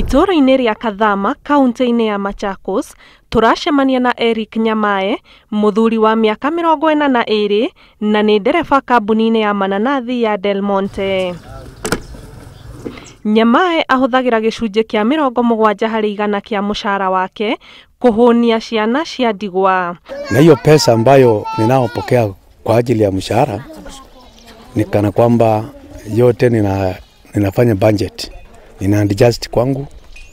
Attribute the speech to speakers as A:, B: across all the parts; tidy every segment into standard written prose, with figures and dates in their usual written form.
A: Itũũra-inĩ rĩa Kathama kaunti-inĩ ya Machakos tũracemania na Eric Nyamae, mũthuri wa mĩaka 42 na nĩ ndereba kambuni-inĩ ya mananathi ya Del Monte. Nyamae ahũthagĩra gĩcunjĩ kĩa 70% kĩa mũcara wake kũhũnia ciana cia ndigwa.
B: Na hiyo pesa ambayo ninaopokea kwa ajili ya mshahara ni kana kwamba yote ninafanya budget, nina adjust kwangu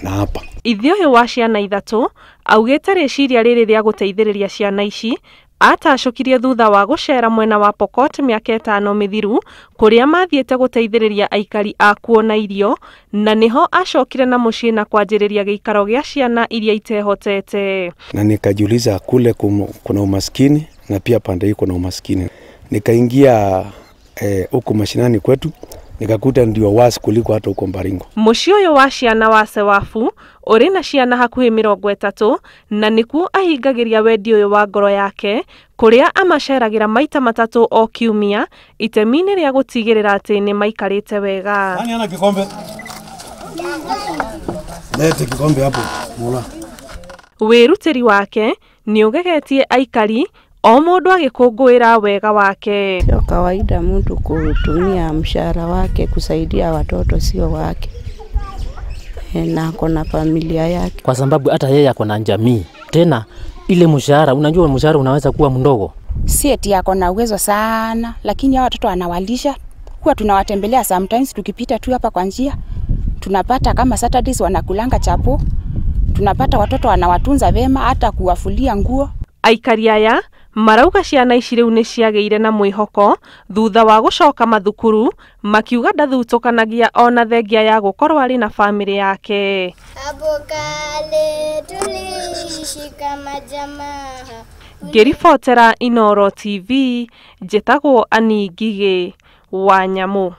B: na hapa.
A: Ithe ũyũ wa ciana ithatũ augĩte rĩciria rĩrĩ rĩa gũteithĩrĩria ciana ici atacũkirie thutha wa gũcera mwena wa Pokot mĩaka 5 mĩthiru kũrĩa mathiĩte gũteithĩrĩria aikari a kuo na irio, na nĩho acokire na mũciĩ na kwanjĩrĩria gĩikaro gĩa ciana iria itehotete.
B: Na nikajiuliza kule kuna umaskini na pia pande hii kuna umaskini. Nikaingia huku mashinani kwetu nikakuta ndio wasi kuliko hata huko Baringo.
A: Mũciĩ ũyũ wa ciana wa Sewafu ũrĩ na ciana hakuhĩ 30 na nĩkuo ahingagĩria wendi ũyũ wa ngoro yake kũrĩa amaceragĩra maita 3 o kiumia itemi-inĩ rĩa gũtigĩrĩra atĩ nĩ maikarĩte wega.
B: Nani ana kikombe? Lete kikombe hapo. Mola.
A: Wĩrutĩri wake nĩ ũgegetie aikari o mũndũ agĩkũngũĩra wega wake.
C: Sio kawaida mtu kutumia mshahara wake kusaidia watoto sio wake, na ako na familia yake,
D: kwa sababu hata yeye ako na jamii. Tena ile mshahara, unajua mshahara unaweza kuwa mdogo,
E: si eti ako na uwezo sana, lakini hao watoto anawalisha. Huwa tunawatembelea sometimes, tukipita tu hapa kwa njia tunapata kama Saturdays wanakulanga chapo, tunapata watoto wanawatunza vema, hata kuwafulia nguo.
A: Aikari aya marauga ciana ici rĩu nĩ ciagĩire na mwĩhoko thutha wa gũcoka mathukuru, makiuga ndathutũkanagia ona thengia ya gũkorwo arĩ na famĩlĩ yake.
F: Hapo kale tuliishi kama jamaa.
A: Ngĩribotera Inooro TV, njĩtagwo Annie Ngigĩ wa Nyamũ.